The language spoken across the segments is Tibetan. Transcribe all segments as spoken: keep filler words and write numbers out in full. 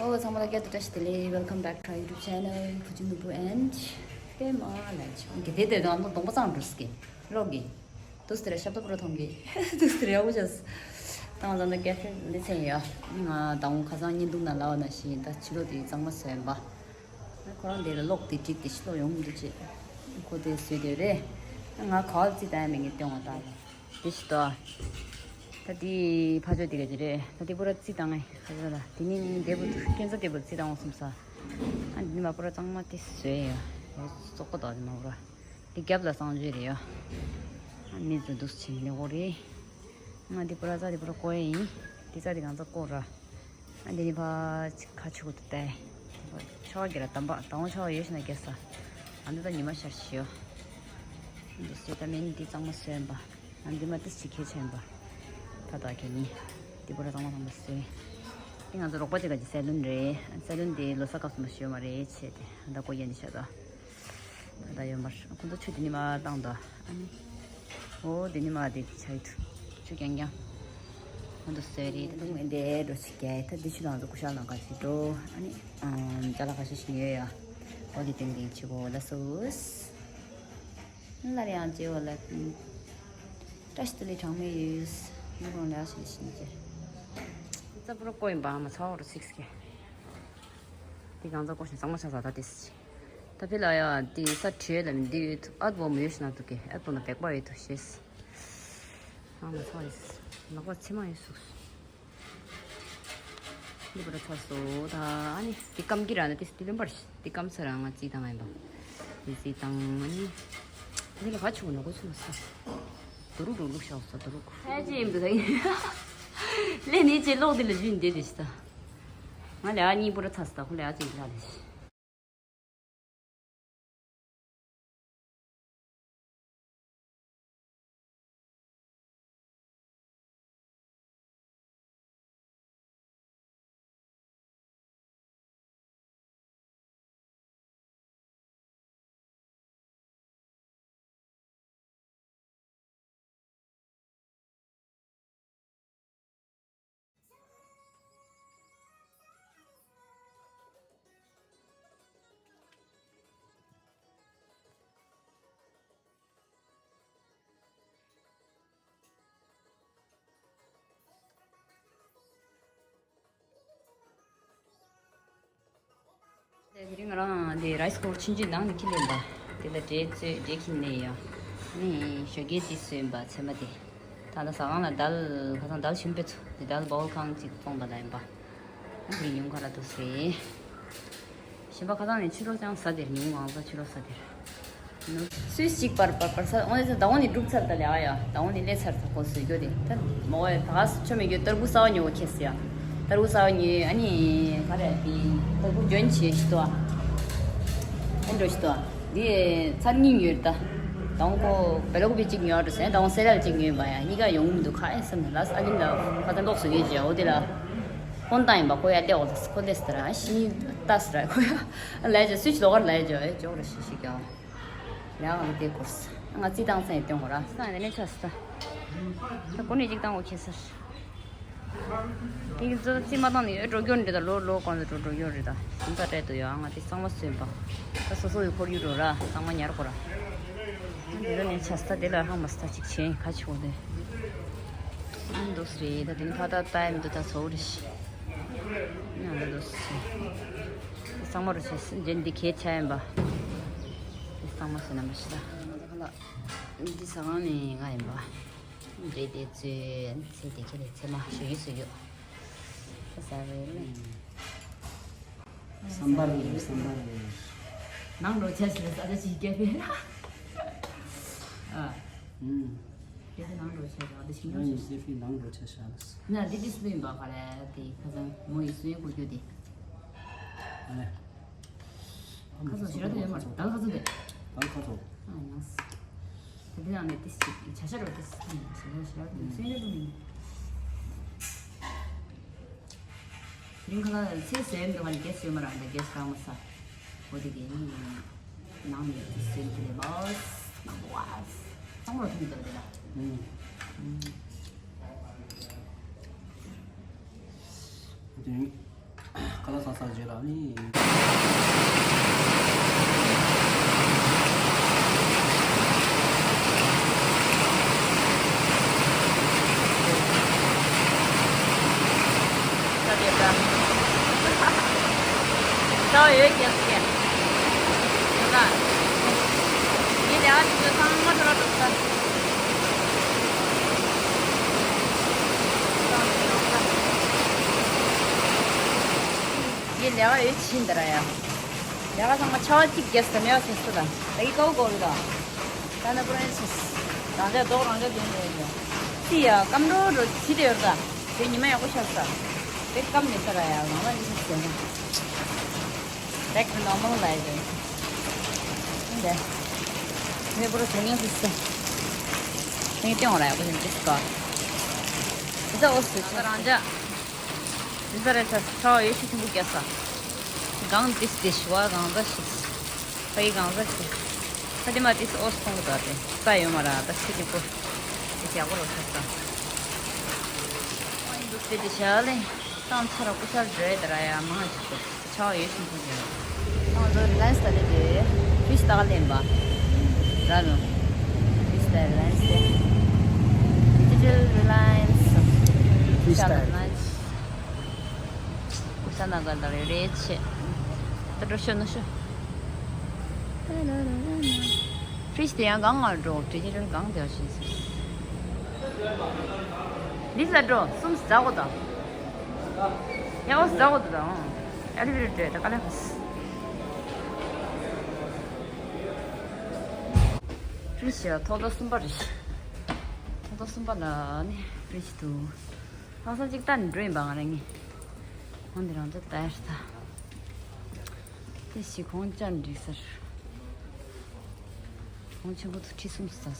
ཨོ་ཚང་མ་ལ་སྐྱར་དུ་བཀྲ་ཤིས་བདེ་ལེགས། Welcome back to our YouTube channel. བུ་ཆུང་ནོར་བུ་and ཀེ་མ་ལ་ཆུང་གི་དེ་དེ་དང་གདོང་པ་གཙང་འགྲོ་སྐད་ལོག་གི་དུས་དེར་ཞབས་ཏོག་པོ་ར་མཐོང་གི་དུས་དེར་ཡག་པོ་བྱས། དང་ལ་ན་ཀེ་ཧྥེ་ལི་ཚན་ཡ། ང་དང་ཁ་སང་བརྙན་ཐུང་ནང་ལབ་པ་ནང་བཞིན་ད་ཕྱི་ལོགས་དེ་གཙང་མ་བཟོས་ཡིན་པ། ཁོ་རང་དེ་ལ་གློག་དེ་འགྲིག་དེ་ཕྱི་ལོགས་ཡོང་མི་འདུག་ཅེས། ཁོ་དེ་བཟོས་དེ་རེད། ང་ག་བ་རྩི་བཏང་ཡ་མེད་ངས་སྟོན་བ་ད་ལ། དེ་ཞིག་ཏོ། ད་དེ་ཕ་ཆོས་དེ་ག་ཅི་རེད། ད་དེ་པུ་ར་རྩི་བཏང་ངས་ཁ་ཆ་ལ་དེ་ནི་དེ་པུ་ཁྱོད་ཚོ་དེ་པུ་རྩི་བཏང་འོང་བསམ་ས། ཨ་ནི་མ་པུ་ར་གཙང་མ་དེ་བཟོས་ཡ། བཙོག་པོ་དོ་དེ་མ་པུ་ར། དེ་རྒྱབ་ལ་གཙང་བཅོས་རེད་ཡ། ཨ་ནི་ཚོ་འདུག་ཕྱིན་ནི་འོ་རེད། ང་དེ་པུ་ར་རྩ་དེ་པུ་ར་བཀོག་ཡ་ཡིན། དེ་རྩ་དེ་གང་ཚ་བཀོག་ར། ཨ་འདི་ནི་ཕ་ཁ་ཆུ་གུ་ཏུ་ཏེ། ཆ་བ་གི་ར་དམ་པ་དང་བོ་ཆ་བ་ཡོད་ཤི་ན་གེ་ས། ཨ་འདི་ད་ཉི་མ་ཤར་ཤི་ཡོ། འདི་སེ་ད་མེན་འདི་གཙང་མ་སོན་པ། ཨ་འདི་མ་ཏི་ཞིག་ཁེ་ཆེན་པ། ད་ད་གེ་ནི། འདི་པོ་ར་གཙང་མ་གཙང་མ་སོན། འདི་ང་ཚོ་རོགས་པ་ཅིག་ག་ཅི་སེ་ལུན་རེད། སེ་ལུན་འདི་ལོ་ས་སྐབས་སུ་མ་ཤི་ཡོ་མ་རེད་ཆེ་དེ། ཨ་ད་ཀོ་ཡན་འདི་ཤ་ད། ད་ཡོད་མར་ཁོ་ཚོ་ཆུ་དེ་ནི་མ་བཏང་དོ། ཨ་ནི། ཨོ་དེ་ནི་མ་དེ་ཆ་ཡི་ཐུ། ཆུ་རྐྱང་རྐྱང་། ཁོ་ཚོ་ཟེར་རེད། ད་དུང་འདི་འགྲོ་ཆི་རྒྱ་ད་དེ་ཆུ་དང་ཚོ་ཀུ་ཤ་ནང་ག་ཆི་འགྲོ། ཨ་ནི། ཨམ་ཅ་ལག་ཁ་ཤས་ཤིག་ཉོས་ཡ། ཨོ་དེ་ཏིང་ཏིང་ཆི་གོ་ལ་སོས། སླར་ཡང་བརྗེ་བ་ལ། བཀྲ་ཤིས་བདེ་ལེགས་གྲངས་མེད་ཡོད། ངོ་རང་ལ་ཤི་ཤི་ནི་ཅེ། རྩ་བུ་ར་ཀོ་ཡིན་པ་མ་ཚ་བ་རུ་ཚིགས་ཀྱི། དེ་གང་ཚ་ཀོ་ཤ་གཙང་མ་ཆ་ས་ད་དེ་སི་ཅི། ད་ཕི་ལ་ཡ་དེ་ས་བྲིས་ལ་མི་འདི་ཡོད་དུ་ཨ་བོ་མོ་ཡོད་ཤི་ན་དུ་གེ་ཨ་བོ་ན་བེག་པ་ཡོད་དུ་ཤེས། ཨང་ལ་ཚ་ཡིས། ལག་པ་ཚེ་མ་ཡོད་སུགས། འདི་པར་ཚ་སོ་ད་ཨ་ནི་དེ་སྐམ་གི་ར་ན་དེ་སི་དེ་ལོན་པར་ཤི་དེ་སྐམ་ས་ར་ང་རྩིས་བཏང་ཨེ་འབའ། དེ་རྩིས་བཏང་ཨ་ནི། དེ་ལ་ག་ཆུ་ནོ་གོ་ཆུ་ན་ས། དུ་རུ་རུ་ལུག་ཤ་སོ་དུ་རུ། ཧ་ཅེ་ཡིན་འདུག་ད་ཡིན། ལས་ནི་ཅེ་ལོག་དེ་ལ་བཞུད་འདེད་དེ་ཤི་ད། ང་ལ་ཨ་གཉིས་པོ་ར་ཚ་སི་ད་ཁོ་ལ་ཨ་ཅེ་ཡིན་ལ་ལས་ཤི། དེ་རིང་ང་རང་དེ་རའི་སི་ཀུ་ཀར་ཆུང་ཆུང་ནང་ནས་ཁྱེར་ལེན་པ། དེ་ལ་འབྲས་བཙོས་འབྲས་ཁྱེར་ལེན་ཡོད། ནི་ཞོགས་ཀས་དེ་བཟོས་ཡིན་པ་ཚེ་མ་དེ། ད་ལྟ་ཟ་ཁང་ལ་དལ་ཁ་སང་དལ་ཞུམ་པའི་ཚོ་དེ་དལ་བོལ་ཁང་ཅིག་བཙོང་པ་ལ་ཡིན་པ། ཨ་དེ་ཉུང་ཁ་ལ་འདུག་སེ། གཞན་པ་ཁ་སང་ནས་ཕྱི་དྲོ་ཅང་ཟ་དེར་ཉུང་མང་ཟ་ཕྱི་དྲོ་ཟ་དེར། སུས་གཅིག་པར་པར་པར་ས་འོ་ནས་ཟ་ཟླ་བོ་ནས་སྒྲུབ་ཚར་ད་ལས་ཨ་ཡ་ཟླ་བོ་ནས་ལས་ཚར་ད་ཁོ་བཟོས་རྒྱུ་དེ་ད་མོ་ཨེ་ད་ག་ཆོ་མེད་རྒྱུ་ཏར་བུ་ས་བ་ཉོ་བ་ཁེས་ཡ། ཏར་བུ་ས་བ་ཉོས་ཨ་ནི་ག་རེ་དེ་ཏར་བུ་འཇོན་ཆེ་ཞིག་ཏོ། ཨེ་འགྲོ་ཞིག་ཏོ། འདི་ཚར་གཉིས་ཉོས་ད། ཟླ་བོ་ཁོ་བེ་ལོག་པི་གཅིག་ཉོ་རེད་ཟེར་ཟླ་བོ་སེ་རལ་གཅིག་ཉོས་པ་ཡ་གཉིས་ཀ་ཡོང་མི་འདུག་ཁ་ཨེ་སེམས་ལ་ཨ་ལིན་ལ་ཁ་ཚ་ལོག་སུ་ཡོད་ཅེ་འོ་དེ་ལ། ཧོན་ཏང་ཡིན་པ་ཁོ་ཡ་ལེ་འོ་ལ་ཁོ་ལེ་སི་ཏ་ར་ཤི་ཏ་སི་ར་ཁོ་ཡ་ལ་ཡ་ཇ་སུ་ཅི་ལོ་གར་ལ་ཡ་ཇ་ཨེ་ཇོག་ར་ཤི་ཤི་ཀྱང་། ལ་ཡ་ང་དེ་ཀོར་སི་ང་རྩིས་བཏང་ཚན་སྟོན་གོ་ར་སང་ནས་ཆ་སི་ཏ། ད་ཀོ་ནས་ཅིག་བཏང་འོ་ཁྱེད་སར། དེ་གི་ཚོ་རྩིས་མ་བཏང་ནས་ཡོད་འགྲོ་རྒྱུ་འདྲ་ད་ལོ་ལོ་གང་དུ་འགྲོ་འགྲོ་རྒྱུ་རེད་ད་ཞིམ་ས་སྤྲད་དུ་ཡོད་ང་དེ་གཙང་མ་སོན་པ། ད་སོ་སོ་ཡི་ཁོར་ཡུག་འགྲོ་ར་གཙང་མ་ཉར་གོ་ར། འདི་ལ་ནས་ཆ་སི་ཏ་དེ་ལ་ཧང་མ་སི་ཏ་ཅིག་ཆེན་ཁ་ཆེ་བོ་དེ། ཨ་འདུག་སེ་རེད་ད་དེ་ནི་ཕ་ད་ལྟ་ཡ་མི་འདུག་ད་ཚོ་རེ་ཤི། ཨ་འདུག་སེ། གཙང་མ་རུ་ཆ་སི་ཇན་འདི་ཁེ་ཆ་ཡིན་པ། གཙང་མ་སེ་ན་མ་ཤི་ད། འདི་ས་གང་ནས་ང་ཡིན་པ། འདྲེ་དེ་ཚོས་ཚེ་དེ་ཁེ་ལས་ཚེ་མ་ཞུ་ཡུལ་སུ་ཡོད། ཁ་ས་རེ་རེ། བསམ་པ་རེད་བསམ་པ་རེད། ནང་ལོ་ཆ་ཞིག་ལ་ས་ཆ་ཞིག་སྐྱེ་བས། ཨ། ཨུམ། དེ་ཚོ་ནང་ལོ་ཆ་ཞིག་ཨ་དེ་ཞིག་ང་ཡིན་ཤེས་ཕི་ནང་ལོ་ཆ་ཞག་ལ། ན་འདི་འདི་སུ་ཡིན་པ་ག་རེ་དེ་ཁ་སང་མོ་ཡི་སུ་ཡིན་གོ་རྒྱུ་དེ། ཨ་ལེ། ཁ་སང་ཞེ་དྲག་ཡོད་མ་རེད་ད་ཁ་སང་དེ། ད་ཁ་སང་། ཨ་ཡང་སི། ད་འདི་ནང་ནས་ཏིས་ཅིག་བྱ་བྱ་རོ་ཏིས་ཨ་ཡང་སི་ཞེ་དྲག་ཞེ་དྲག་ཏིས་སེང་རེ་རུ་མིན། རིང་ཁ་ལ་ཚེ་ཟེར་འདུག་ཧ་ལས་གེ་སི་ཡོད་མ་རེད་ད་གེ་སི་རང་མ་ས། འོ་དེ་གི་ནང་ནས་ཏིས་སེང་གི་ལས་བ་ས་ན་བ་ས་ཚང་མ་ཐུང་དེ་ལ་དེ་ལ། ཨུམ། ཨུམ། དེ། ཁ་ལག་ཟ་ཚར་རྗེས་ལ་ནི། ད་དེ་ད། ད་ཡོད་ཀྱང་ཀྱང་། ད། ཡིན་ནའང་དེ་ཚོ་ཚང་མ་ཐོ་ར་འགྲོ་ས། ཡིན་ལས་ཀ་ཡོད་ཕྱིན་ད་ར་ཡ། ལས་ཀ་ཚང་མ་ཆ་བ་གཅིག་རྒྱས་ཟེར་མེད་པ་ཟེར་སུ་ད། ད་ཡི་ཀའུ་གོ་རི་ད། ད་ན་པུ་རན་སིས། རང་ཅག་རྡོག་རང་ཅག་དེ་འདྲ་ཡོད་ཀྱང་། ཅི་ཡ་སྐམ་འགྲོ་འགྲོ་ཅི་དེ་ཡོད་ད། དེ་ཉི་མ་ཡག་པོ་ཤར་ས། དེ་སྐམ་མེད་ས་ར་ཡ་ང་མ་ཡིན་ཟེར་ན། Back to normal life. འདི། མེ་འབར་བྱེད་མཁན་ཟེར་ས། ངས་སྟོན་བ་ར་ཡག་པོ་ཡིན་ཅི་སྐོར། འདི་ད་འོ་ཟེར་ཆ་རང་ཅག་འདི་ས་རེད་ས་ཁྲ་བ་ཡོད་ཤི་ཆེན་པོ་རྒྱག་ས། གང་ཏིས་ཏིས་ཤི་བ་གང་ཟ་ཤི། ཕ་ཡི་གང་ཟ་ཤི། ཕ་དེ་མ་ཏིས་འོ་སོང་གི་དོ་རེད་ས་ཡོད་མ་ར་ད་ཤི་ཅིག་པོ། ཏིས་ཡག་པོ་རོ་ས་ས། ཨ་ཡིན་འདུག་ཟེར་ཏེ་བྱ་ལེ། སང་ཚ་ར་ཀུ་ཤར་འགྲོ་ཡ་དེ་ར་ཡ་མང་ཞིག་འདུག་ཆ་བ་ཡོད་ཤི་ཆེན་པོ་རྒྱག་ང་ཚོ་རི་ལན་སི་ལ་སླེབས་ཏེ་ཕིཤ་ལྟ་ག་སླེབས་པ། ར་ལོ། ཕིཤ་ལྟ་རི་ལན་སི་ལྟ། Digital Reliance. Fish Star. Reliance. ས་ན་ག་ལ་རེ་རེ་ཆེ། ད་འགྲོ་ཤོ་ན་ཤོ། ཕིཤ་དེ་ཡང་གང་ང་འགྲོ་ཌི་ཇི་ཊལ་གང་དེ་བ་ཤེས་སོང་། འདི་ལ་འགྲོ་གསུམ་ཟ་གོ་དང་། ཡང་ཟ་གོ་དང་། ཨ་ལི་བི་རི་འགྲོ་ད་ག་ལ་ཧོ་སི། ཕིཤ་ཡ་ཐོག་རྡོ་གསུམ་པ་རེད། ཐོག་རྡོ་གསུམ་པ་ལ་ནི་ཕིཤ་འདུག་ཧང་སང་གཅིག་ལྟ་ནས་འགྲོ་ཡིན་པ་ང་རང་ངས། ཧོན་དེ་རང་ཚོ་ལྟ་ཡར་ལྟ། དེ་ཞིག་གོང་བཅར་འགྲིག་ཟེར། གོང་ཆེན་པོ་དུ་ཁྲི་གསུམ་ཟ་ཟེར།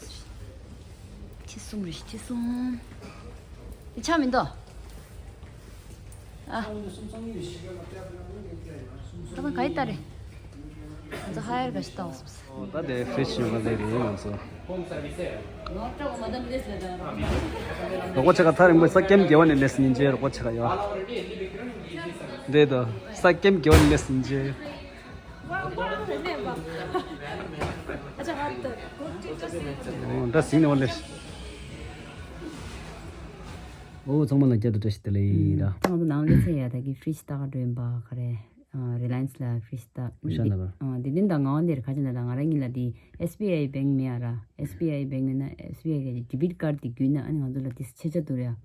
ཁྲི་གསུམ་རེད་ཁྲི་གསུམ། དེ་ཆ་མི་འདུག་ཨ། ད་ང་ག་ཡི་ལྟ་རེད། ང་ཚོ་ཧ་ཡར་ག་ཞིག་ལྟ་བ་སོང་། ད་དེ་ཕི་རིཇ་ཡོད་པ་ལས་རེད་ང་ཚོ། རོགས་པ་ཆེ་ཁ་ཐག་རིང་པོ་ས་ཀེམ་དགེ་བ་ནས་སླེབས་ཉིན་རྗེས་རོགས་པ་ཆེ་ཁ་ཡོད། འདྲེ་དོ་ས་ཀེམ་དགེ་བ་ནས་སླེབས་ཉིན་རྗེས། འདྲ་ཟིང་ནས་བ་ལེ། ཨོ་ཚང་མ་ལ་བསྐྱར་དུ་བཀྲ་ཤིས་བདེ་ལེགས་ར། ང་ཚོ་ནང་ལས་ཚེ་ཡ་ད་གི་ཕི་རིཇ་ལྟ་ག་འགྲོ་ཡིན་པ་ག་རེ། རི་ལ་ཡན་སི་ལ་ཕི་རིཇ་ལྟ། ཨོ་ཤ་ན་ར། འདི་དེ་དང་ང་འདིར་ཁ་ཆེ་ན་ད་ང་རང་གཉིས་ལ་དེ་ཨེས་བི་ཨའི་བེང་མེད་ཨ་ར། ཨེས་བི་ཨའི་བེང་ཡོད་ན་ཨེས་བི་ཨའི་གི་ཌེ་བིཊ་ཀར་དེ་བརྒྱུད་ན་ཨ་ནི་ང་ཚོ་ལ་དེ་ཆེ་ཆ་དུ་རེད་ཨ།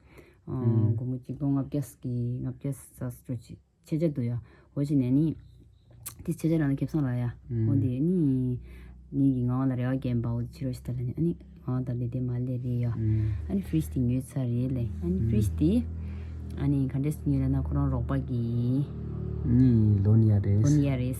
སྒོར་མོ་གཅིག་སྟོང་ལྔ་བརྒྱ་གི་ལྔ་བརྒྱ་ས་སྤྲོ་ཆེ་ཆེ་ཆ་འདུག་ཡ། འོ་ཅི་ནས་ནི། དེ་ཆེ་ཆ་རང་ལ་ཁེབས་སང་ལ་ཡ། འོ་དེ་ནི། ངེད་ཀྱི་ངག་དབང་ལ་རེ་བ་རྒན་པ་འོ་དེ་ཕྱི་རོལ་ཞིག་ད་ལ་ནི་ཨ་ནི་ངག་དབང་ད་ལེ་དེ་མ་ལེ་རེད་ཡ། ཨ་ནི་ཕི་རིཇ་དེ་ཉོས་ཚར་རེད་ལེ། ཨ་ནི་ཕི་རིཇ་དེ། ཨ་ནི་ག་འདྲས་ཉོས་ལ་ན་ཁོ་རང་རོགས་པ་གི། ནི་ལོན་ཡ་རེད། ལོན་ཡ་རེད།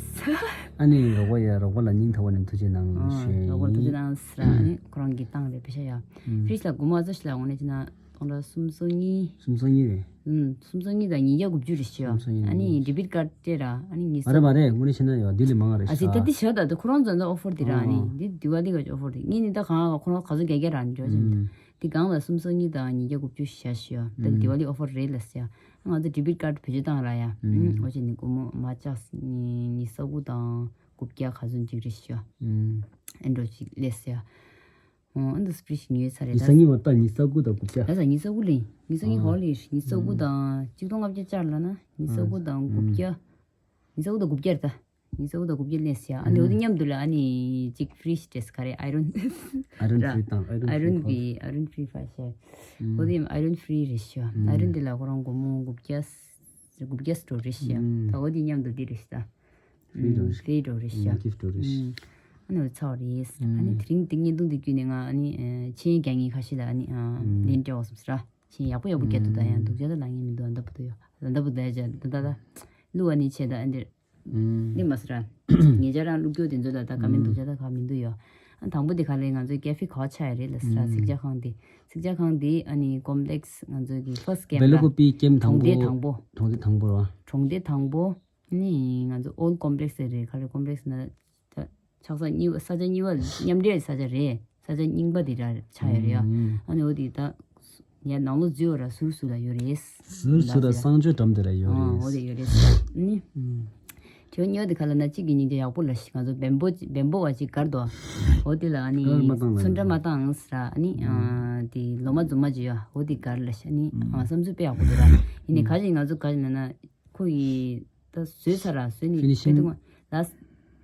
ཨ་ནི་རོགས་པ་ཡ་རོགས་པ་ལ་སྙིང་ཐག་པ་ནས་ཐུགས་རྗེ་གནང་ཞུ། རོགས་པ་ལ་ཐུགས་རྗེ་གནང་ཟེར་ཨ་ནི་ཁོ་རང་གི་བཏང་རེད་པེ་ཤ་ཡ། ཕི་རིཇ་ལ་སྒོར་མོ་ཨ་ཙོ་ཞིག་ལ་འོང་ནས་ཅི་ན། སྟོང་ཕྲག་སུམ་སོ་གཉིས། སུམ་སོ་གཉིས་རེད། ཨུམ། སུམ་སོ་གཉིས་དང་ཉིས་བརྒྱ་དགུ་བཅུ་རེད་ཤག་སུམ་སོ་གཉིས་ཨ་ནི་ཌེ་བིཊ་ཀར་སྤྲད་ར་ཨ་ནི་ཉིས་བརྒྱ། མ་རེད་མ་རེད་དངོས་གནས་བྱས་ན་ཡོད་འདི་ལས་མང་བ་རེད་ཨ་ཤག་ཟེར་ད་འདི་ཞག་ད་དུ་ཁོ་རང་ཚོ་འདི་ཨོ་ཕར་འདི་ར་ཨ་ནི་འདི་དི་ཝ་ལི་ག་ཨོ་ཕར་འདི་ངས་ནི་ད་གང་ཁོ་རང་ག་ཚོད་རྒྱག་རྒྱག་ར་འཇོག་བཞིན་འདི་གང་ལ་སུམ་སོ་གཉིས་དང་ཉིས་བརྒྱ་དགུ་བཅུ་ཞག་ཤག་ད་དི་ཝ་ལི་ཨོ་ཕར་རེད་ལ་ཤག་ང་ཚོ་ཌེ་བིཊ་ཀར་བེད་སྤྱོད་བཏང་ར་ཡ་ཨུམ་ཨོ་ཅེ་ནི་སྒོར་མོ་མ་ཆག་ཉི་ཉི་ཤུ་དགུ་དང་དགུ་བརྒྱ་ག་ཚོད་ཅིག་རེད་ཤག་ཨུམ་ཨེན་ཌོ་ཅིག་ལས་ཤག་ཨོ་ཨ་འདི་སྤྲི་ཞིག་ཉོས་ཚར་རེད་ད། ཉི་ཤུ་གཉིས་བ་ད་ཉི་ཤུ་དགུ་དང་དགུ་བརྒྱ། ད་ས་ཉི་ཤུ་དགུ་ལེན། ཉི་ཤུ་གཉིས་ཨ་ཧོ་ལེན་ཉི་ཤུ་དགུ་དང་གཅིག་སྟོང་ལྔ་བརྒྱ་བཅར་ལ་ན་ཉི་ཤུ་དགུ་དང་དགུ་བརྒྱ། ཉི་ཤུ་དགུ་དང་དགུ་བརྒྱ་རེད་ད། ཉི་ཤུ་དགུ་དང་དགུ་བརྒྱ་ལེན་ཟེར་ཡ། ཨ་འདི་འོ་དེ་མཉམ་དུ་ལ་ཨ་ནི་གཅིག་ཕི་རིཇ་སྤྲད་ག་རེ་ཨའི་རོན། ཨའི་རོན་ཕི་རི་དང་ཨའི་རོན་ཨའི་རོན་ཕི་རི་ཕི་ཨའི་རོན་ཕི་རི་ཕ་ཤེ། འོ་དེ་ཨའི་རོན་ཕི་རི་རེད་ཤག་ཨའི་རོན་དེ་ལ་ཁོ་རང་སྒོར་མོ་དགུ་བརྒྱ། དགུ་བརྒྱ་སྤྲོད་རེད་ཤག་ད་འོ་དེ་མཉམ་དུ་འདི་རེད་ཤག་ཕི་རི་འགྲོ་རེད། ཕི་རི་འགྲོ་རེད་ཤག་ཨུམ་གིཕ་འགྲོ་རེད་ཤག་ཨུམ། ཨ་ནི་འོ་ཚར་བ་རེད། ཨ་ནི་དེ་རིང་འདི་བརྙན་ཐུང་འདི་བརྒྱུད་ནས་ང་ཨ་ནི་མཆན་རྒྱག་མཁན་ཁ་ཤས་ལ་ཨ་ནི་ལན་སྤྲད་འོང་བསམ་ཟེར། མཆན་ཡག་པོ་ཡག་པོ་རྒྱག་འདུག་ད་ཡང་སྡུག་ཅག་ད་ལབ་མཁན་མི་འདུག་ཨ་ད་བུ་དུ་ཡོད་ཨ་ད་བུ་ད་ཡ་ཅག་ད་ད་ད་གླུ་ཨ་ནི་བྱས་ད་ཨ་འདིར་ནི་མ་ཟེར། ཉེ་ཆར་རང་གླུ་སྐྱོར་དེ་ཚོ་ལ་ད་ག་མིན་སྡུག་ཅག་ད་ག་མི་འདུག་ཡོད། ཨ་དང་པོ་དེ་ག་ལས་ང་ཚོའི་ཀེ་ཧྥེ་ག་བ་ཆགས་ཡ་རེད་ལ་ཟེར། ཚིག་ཇ་ཁང་དེ་ཚིག་ཇ་ཁང་དེ་ཨ་ནི་ཀོམ་པི་ལེགས་ང་ཚོའི་གི་ཕར་སི་ཀེམ་བེ་ལ་ལ་ཀོ་པི་ཀེམ་དང་གྲོང་སྡེ་པོ་དང་པོ། གྲོང་སྡེ་དང་པོ་ར། གྲོང་སྡེ་དང་པོ། ནི་ང་ཚོ་ཨོལ་ཀོམ་པི་ལེགས་ཟེར་རེད། ག་རེ་ཀོམ་པི་ལེགས་ན་ཆགས་ས་གཉིས་པ་ས་ཆ་གཉིས་པ་མཉམ་འབྲེལ་ས་ཆ་རེད། ས་ཆ་རྙིང་པ་དེ་ར་ཆགས་ཡོད་རེད་ཡ། ཨ་ནི་འོ་དེ་ད་ ཡ་ནང་ལོགས་འཛུལ་བ་ར་ཟུར་ཟུར་ལ་ཡོད་རེད། ཟུར་ཟུར་ལ་གསང་སྤྱོད་འགྲམ་དེ་ར་ཡོད་རེད། ཨོ་དེ་ཡོད་རེད། ནི། ཨུམ། དྲི་བ་གཉིས་པ་དེ་ག་ལ་ན་གཅིག་གི་སྙིང་རྗེ་ཡག་པོ་ལ་ཤི་ང་ཚོ་བེམ་པོ་བེམ་པོ་བ་གཅིག་གར་དོ། ཨོ་དེ་ལ་ནི་གར་མ་བཏང་ལ་ཚོན་ཁྲ་མ་བཏང་ཟེར་ར་ནི། ཨ་དེ་ལོ་མ་རྫུན་མ་ཅིག་ཡོད། ཨོ་དེ་གར་ལ་ཤི་ནི། ཨ་བསམ་ཚུལ་དཔེ་ཡག་པོ་འདུག་ར། ཡིན་ནི་ག་ཅིག་ང་ཚོ་ག་ཅིག་ན་ན་ཁོ་ཡི་ད་བཟོས་ཚར་ར་བཟོས་ནི་ཕེ་ཏུ་ལ།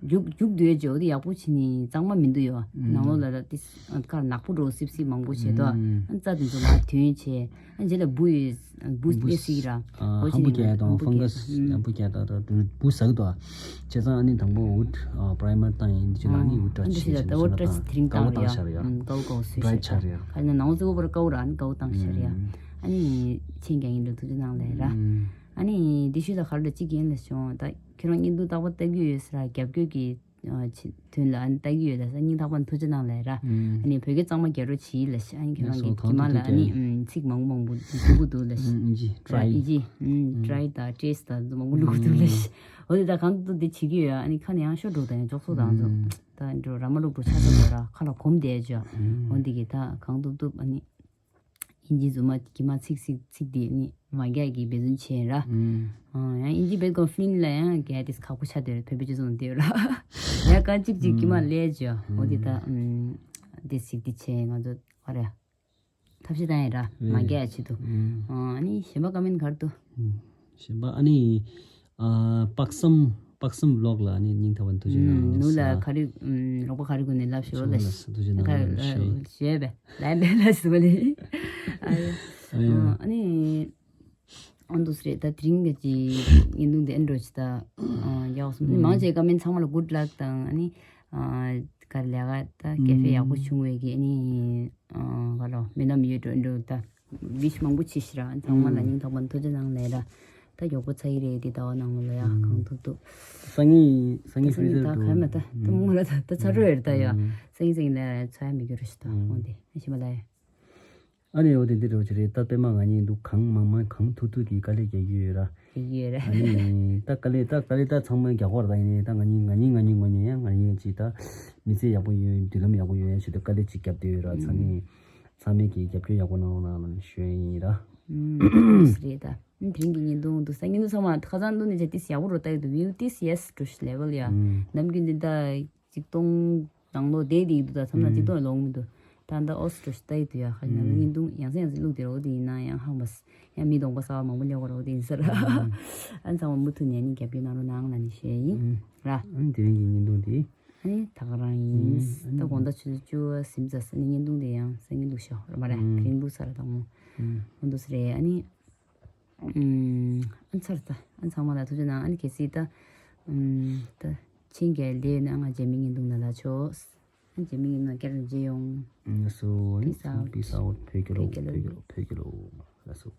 རྒྱུག་རྒྱུག་འདོད་ཅེ་འོ་དེ་ཡག་པོ་བྱེད་ནི་གཙང་མ་མི་འདུག་ཡོ། ནང་ལོགས་ལ་ད་ཏི་ཁར་ནག་པོ་འགྲོ་སིབ་སིབ་མང་པོ་བྱེད་དོ། ཨ་རྩ་དེ་ཚོ་མར་ཐོན་བྱས། ཨ་རྗེས་ལ་འབུ་ཡོད་འབུ་སླེ་སྲིད་ར། འོ་ཅི་ནི་ཧམ་པོ་རྐྱལ་དང་ཧམ་པོ་ཧྥང་གས་རྐྱལ་ཧམ་པོ་རྐྱལ་དང་འབུ་ཟག་དོ། བྱས་ཙང་ཨ་ནི་དང་པོ་འུད་པྲའི་མར་བཏང་ཡིན་དེ་ལ་ནི་འུད་པྲ་ཨ་འདི་ཞིག་ལ་ད་འུད་པྲ་དེ་རིང་བཏང་ར་ཡ། ཀའུ་ཀའུ་སུ་ཤ་ཁ་ཁ་ནང་ལོགས་ཚོ་འུད་པྲ་ཀའུ་ར་ཨ་ནི་ཀའུ་བཏང་ཤ་ར་ཡ། ཨ་ནི་ཆེན་རྒྱག་ཡིན་འགྲོ་ཐུགས་རྗེ་གནང་ལེ་ར། ཨ་ནི་འདི་ཤུལ་ལ་ག་རེ་ལ་གཅིག་ཡིན་ལ་བྱུང་ད། ཁྱོད་རང་བརྙན་ཐུང་རྟག་པར་ལྟ་གི་ཡོད་ས་ར་རྒྱབ་སྐྱོར་གྱི་ཨ་ཆེ་དོན་ལ་ཨ་ནི་ལྟ་གི་ཡོད་ལ་ས་སྙིང་ཐག་པ་ནས་ཐུགས་རྗེ་གནང་ལ་ར། ཨ་ནི་བོད་སྐད་གཙང་མ་རྒྱག་རོགས་བྱིས་ལ་ཤ་ཨ་ནི་ཁྱོད་རང་གི་གི་མ་ལ་ཨ་ནི་ཚིག་མང་པོ་མང་པོ་འདུག་གི་འདུག་ལ་ཤ། ཨིན་ཇི་ཨིན་ཇི་ཊི་རའི་དང་ཊེ་སི་ཊི་དང་མང་པོ་འདུག་གི་འདུག་ལ་ཤ། འོ་དེ་ད་གང་འདུག་འདི་བྱེད་ཀྱི་ཡོད་ཨ་ནི་ཁ་ནས་ཡང་ཤོར་འགྲོ་དང་ཡང་འཇོག་ཚོགས་དང་ཚོ་ད་འགྲོ་ར་མ་ལུག་འགྲོ་ཆ་ཚ་འགྲོ་ར་ཁ་ལ་གོམ་བསྡད་ཅོ། འོ་འདི་གི་ད་གང་འདུག་འདུག་ཨ་ནི། ཨིན་ཇི་རྫུན་མ་གི་མ་ཚིག་ཚིག་ཚིག་དེ་ནི་མ་རྒྱག་གི་འབད་བརྩོན་བྱས་ར། ཨང་ཡང་ཨིན་ཇི་བེད་ཀོན་ཕི་ལིན་ལ་ཡང་རྒྱག་དེ་ཁག་པོ་ཆགས་དེ་ར་བོད་པའི་སྤྱི་ཚོགས་ནང་དེ་ར། ཡང་གང་གཅིག་གཅིག་གི་མ་ལས་ཅོ། འོ་དེ་ད་དེ་ཚིག་དེ་བྱས་ང་ཚོ་ཨ་ར་ཐབས་ཤེས་བཏང་ཡ་ར་མ་རྒྱག་ཡ་ཆེད་དུ། ཨ་ནི་གཞན་པ་ཀ་མེན་གར་དུ། གཞན་པ་ཨ་ནི། ཨ་པག་སམ་པག་སམ་ཝི་ལོག་ལ་ནི་སྙིང་ཐག་པ་ནས་ཐུགས་རྗེ་གནང་། ནུ་ལ་ག་རེ་རོགས་པ་ག་རེ་ཀུན་ནས་ལབ་ཞུ་ལ་ཐུགས་རྗེ་གནང་ཞུ་བས་ལབ་མེད་ལ་ཞུ་བ་ལེ། ཨ་ནི་ཨ་འདུག་སེ་རེད་ད་དེ་རིང་གི་ཅི་བརྙན་ཐུང་དེ་ཨེ་འགྲོ་ཅི་ད་ཡག་སོང་། མང་ཆེ་ཀ་མེན་ཚང་མ་ལ་གུཌ་ལག་དང་ཨ་ནི་ག་རེ་ལས་ཀ་ད་སྐད་ཆ་ཡག་པོ་བྱུང་བའི་གི་ཨ་ནི་ག་ལོ་མི་ནམ་ཡོད་འགྲོ་འགྲོ་ད། བིཤ་མང་པོ་བྱེད་ཤི་ར་ཚང་མ་ལ་སྙིང་ཐག་པ་ནས་ཐུགས་རྗེ་གནང་ལེ་ར། ད་མགྱོགས་པོ་ཚ་ཡི་རེད་དེ་ཟླ་བ་ནང་ལོ་ལ་ཡ་གང་ཐུབ་ཐུབ། སང་ཉིན་སང་ཉིན་ད་ཕི་རི་ཟར་ད་ག་མ་ད་ད་མོ་ལ་ད་ད་ཚ་རོ་ཡོད་ད་ཡ། སང་ཉིན་སང་ཉིན་ལ་ཚ་ཡ་མི་འགྱུར་ར་ཤི་ད་འོང་དེ་ཤི་མ་ལ་ཡ། ཨ་ནི་འོ་དེ་འདི་འདྲ་བྱེད་རེད་ད་པད་མ་ང་གཉིས་འདུག་གང་མང་མང་གང་ཐུབ་ཐུབ་ཀྱིས་དཀའ་ལས་རྒྱག་གི་ཡོད་ར། རྒྱག་གི་ཡོད་ར། ཨ་ནི་ད་དཀའ་ལས་ད་དཀའ་ལས་ད་ཚང་མ་རྒྱག་གོ་ར་ད་ཡིན་ནའི་ད་ང་གཉིས་ང་གཉིས་ང་གཉིས་ངོས་ནས་ཡང་ང་གཉིས་ཀྱིས་ད་མི་ཚེ་ཡག་པོ་ཡོད་མདུན་ལམ་ཡག་པོ་ཡོད་ཡ་ཆེད་དུ་དཀའ་ལས་ཅིག་བརྒྱབ་བསྡད་ཡོད་ར་ཚང་མས། ཚང་མས་ཀྱིས་རྒྱབ་སྐྱོར་ཡག་པོ་གནང་རོགས་གནང་ལབ་ནས་ཞུ་ཡ་ཡིན་ར། ཨུམ། རེད་ད། ཨུམ་དེ་རིང་གི་བརྙན་ཐུང་འདུག་ས་བརྙན་ཐུང་ཚང་མ་ཁ་སང་འདུག་ནས་བྱས་ཏིས་ཡག་པོ་རོ་ལྟ་ཡོད་འདུག view ཏིས་yes འགྲོ་ཤི་level ཡ། ནམ་རྒྱུན་འདི་ད་ཆིག་སྟོང་ནང་ལོགས་བསྡད་དེ་འདུག་ད་མཚམས་ན་ཆིག་སྟོང་ལོང་མི་འདུག་ད་ད་ཨོ་སི་འགྲོ་ཤི་ལྟ་ཡོད་འདུག་ཡ་ཁ་ཅིག་ན་བརྙན་ཐུང་ཡང་སེ་ཡང་སེ་བླུགས་དེ་རོ་དེ་ཡིན་ན་ཡང་ཧང་བ་སི་ཡང་མི་གདོང་པ་གསར་བ་མང་པོ་སླེབས་གོ་རོ་དེ་ཡིན་ས་ར། ཨ་ཚང་མ་མུ་མཐུད་ནས་ནི་རྒྱབ་སྐྱོར་གནང་རོགས་གནང་ལབ་ནས་ཞུ་ཡ་ཡིན་ར། ཨ་ནི་དེ་རིང་གི་བརྙན་ཐུང་དེ། ཨ་ནི་ད་ག་རང་ཡིན། ཨ་ནི་ད་དགོང་དག་ཆུ་ཚོད་བཅུ་པ་ཟིན་ཙམ་ས་ནི་བརྙན་ཐུང་དེ་ཡང་སང་ཉིན་བླུགས་ཤོག་ར་མ་རེད། ཨ་དེ་རིང་བླུགས་ཚར་ར་དང་མོ། ཨ་འདུག་སེ་རེད་ཨ་ནི། ཨ་ཚར་ད་ཨ་ཚང་མ་ལ་ཐུགས་རྗེ་གནང་ཨ་ནི་གལ་སྲིད་ད། ད་ཆེན་རྒྱལ་ལས་ན་ང་རྗེས་མའི་བརྙན་ཐུང་ན་ལ་ཆོག་ཨ་རྗེས་མའི་བརྙན་ཐུང་ན་བསྐྱར་མཇལ་ཡོང་། ལགས་སོ། Peace out. Peace out. བོད་རྒྱལ་ལོ། བོད་རྒྱལ་ལོ། བོད་རྒྱལ་ལོ། ལགས་སོ།